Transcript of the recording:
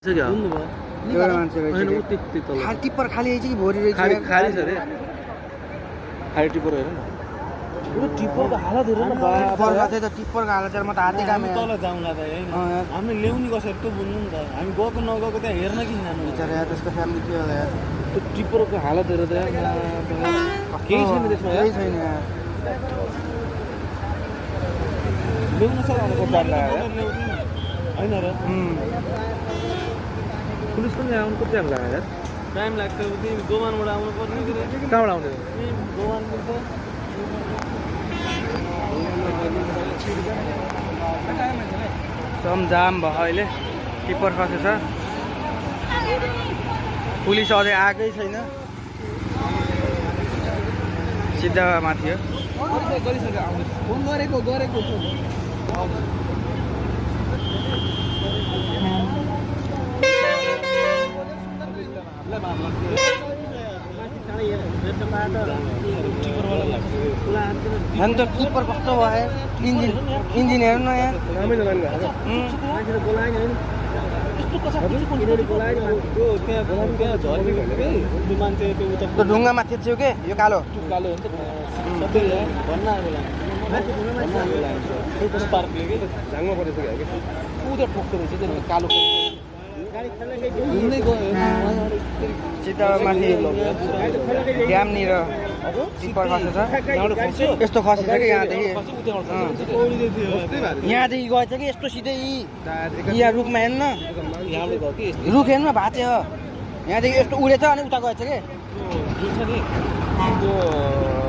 क्या एउटा मान्छे रहेछ टिप्पर खाली रहेछ कि भोरी रहेछ खाली खाली छ रे खाली टिप्पर हेर न यो टिप्परको हालत हेर न टिप्परको त्यही त टिप्परको हालत हेर म त हातै काम तल जाउँला त हामी ल्याउने कसरी त्यो बुझ्नु नि त हामी गएको नगएको त्यहाँ हेर्न किन जानु बिचारा यार त्यसको फ्यामिली के होला यार त्यो टिप्परको हालत हेर त केही छैन त्यसमा केही छैन यार ल्याउन सक्नु डर लाग्यो होइन र पुलिस पनि आउनु कति टाइम लाग्यो यार टाइम लाग्छ तिमी दोमानबाट आउनु पर्ने कहाँबाट आउने दोमान पुग्छ एकदम जाम भयो अहिले टिप्पर फसेछ पुलिस अझै आएकै छैन सिधा माथि हो फोन गरेको झन् त टिप्पर कस्तो भयो इन्जिन हेर्नु न यहाँ त्यो ढुङ्गामा थिच्यो के यो कालो कालो हो नि त भन्न पार्कले के झाङमा परेछ क्या उता ठोक्दो रहेछ त्यो कालो सिधा माथि ड्यामनिर टिप्पर खसेछ यस्तो खसेछ कि यहाँदेखि यहाँदेखि गएछ कि यस्तो सिधै यहाँ रुखमा हेर्नु न रुख हेर्नु न भाँचे हो यहाँदेखि यस्तो उडेछ अनि उता गएछ कि छ नि त्यो